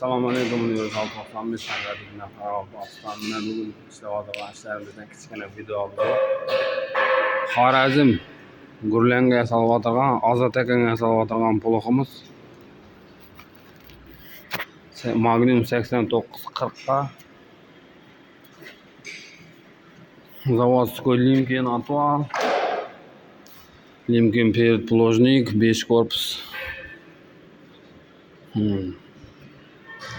Assalomu alaykum, Universal 95 san'atidan Qoraqalpog'istondan bugun ishlayotgan ishlarimizdan kichkina video bu. Xorazm Gurlanga yasalib o'tirgan, Ozod akaga yasalib o'tirgan puluximiz Magnum 89 40 ga заводской Limkin отвал, Limkin перед плужник, 5 korpus.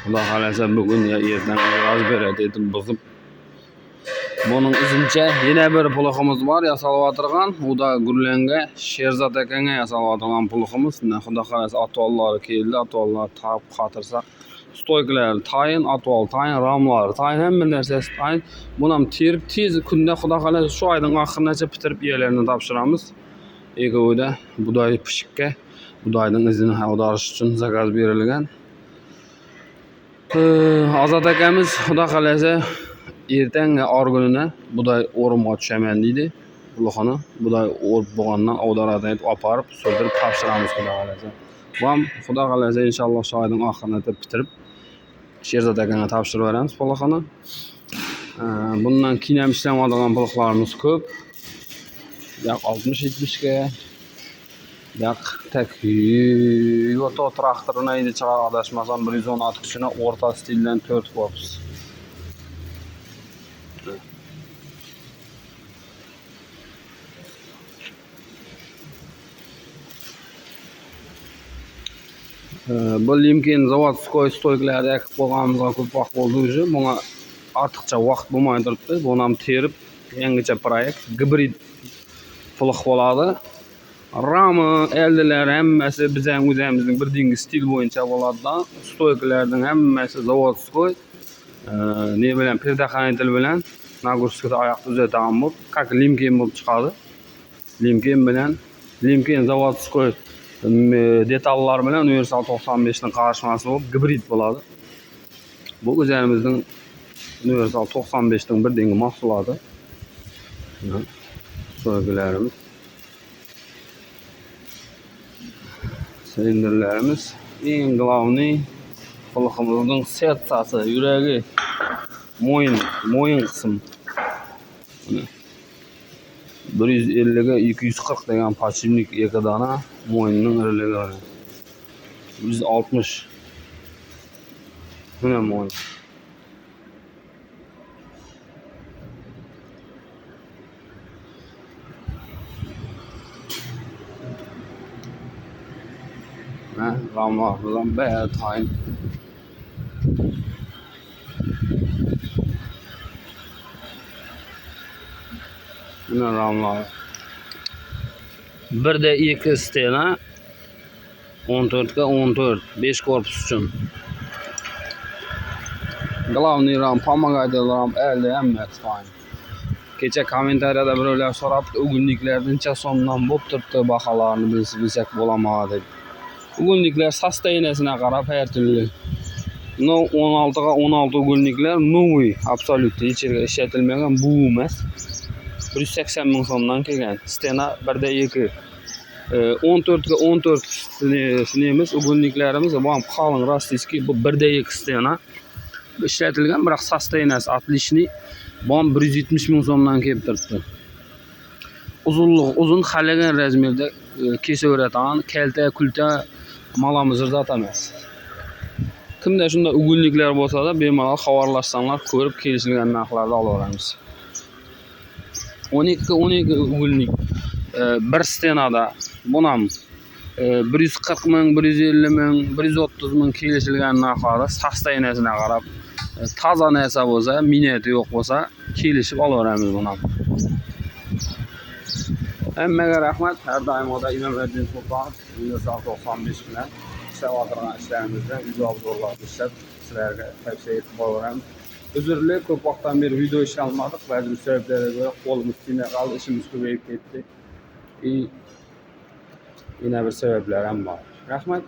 Xudo xohlasa bugun ya ertaga разбирать etib buzib. Buning izincha yana bir puluximiz bor yasalib o'tirgan. U da Gurlanga Sherzod akaga yasalib o'tirgan puluximiz. Xudo xohlasa otvollari keldi, otvollar taqib qotirsak, stoykalar tayin, otvol tayin, ramlar tayin, hamma narsasi tayin. Buni ham terib tez kunda Xudo xohlasa shu oyning oxirigacha bitirib egalarini topshiramiz. Egovda buday pishikka budoyning izini ag'darish uchun zakaz berilgan. Ozod akamiz Xudo xohlasa ertanga orgunini buday o'rimga tushaman deydi. Puluxini buday o'rib bo'lgandan ag'daradi aytib olib surdirib topshiramiz Xudo xohlasa. Bu ham Xudo xohlasa inshaalloh shu oyning oxirida bitirib Sherzod akaga topshirib beramiz puluxini. Bundan keyin ham ishlayotgan puluxlarimiz ko'p. Yoq 60-70 ga, yoq tak Yoto traktorini endi chiqar adashmasam 110 ot kuchini o'rta stildan 4 korpus. Bu Limkin заводской stoykalarni ekib qo'yganimizga ko'p vaqt bo'ldi уже. Bunga ortiqcha vaqt bo'lmay turibdi. Buni ham terib yangicha proyekt gibrid pulix bo'ladi. Rami, eldilar hammasi bizning o'zimizning birdingi stil bo'yicha bo'ladi. Stoykalarning hammasi заводской. Ne bilan предохранитель bilan нагрузкада oyoq tuzatadigan bo'lib, как Limkin bo'lib chiqadi. Limkin bilan Limkin заводской detallar bilan Universal 95 ning qarishmasi bo'lib gibrid bo'ladi. Bu o'zimizning Universal 95 ning birdingi mahsuloti. Stoykalarimiz, silindirlarimiz, eng главный pulximizning sertsasi, yuragi, mo'yin, mo'yin qism. 150 ga 240 degan podshipnik 2 dona mo'yinning iriligi. 160. Mana mo'yin. Mana ramlarimiz ham bari tayin. Mana ramlar. 1 da 2 stena 14 ga 14, 5 korpus uchun. Главный ram, помогатель ram, eldi hammasi tayin. Kecha kommentariyada birovlar so'rabdi, угольникlar necha so'mdan bo'lib turibdi, baholarini bilsak bo'ladimi deb. Угольникlar состояниесine qarab har turli. No 16 ga 16 угольникlar новый, абсолютно hech yerga ishlatilmagan, bu emas. 180 ming so'mdan kelgan. Stena 1 da 2. 14 ga 14 nemiz, угольникlarimiz bu ham qalin российский, bu 1 da 2 stena. Ishlatilgan, biroq состояниеsi отличный. Bu ham 170 ming so'mdan kelib turibdi. Uzunligi uzun, xohlagan razmerda kesaveradigan, kalta, kulta malamizir zot emas. Kimda shunday угольникlar bo'lsa-da, bemalol xabarlashsanglar, ko'rib kelishilgan narxlarda olaveramiz. 12 ga 12 угольник bir stenada buni ham 140 ming, 150 ming, 130 ming kelishilgan narxlarda состояниесine qarab, toza narsa bo'lsa, minati yo'q bo'lsa, kelishib olaveramiz buni ham. Hammaga rahmat. Har doimgidek Imomiddin Sultonov Universal 95 bilan ishlab o'tirgan ishlarimizdan video obzorlarni ishlab sizlarga tavsiya etib boraveramiz. Uzrli, ko'p vaqtdan beri video ishlolmadik. Ba'zi bir sabablarga ko'ra qo'limiz tegmay qoldi, ishimiz ko'payib ketdi. И yana bir sabablar ham bor. Rahmat.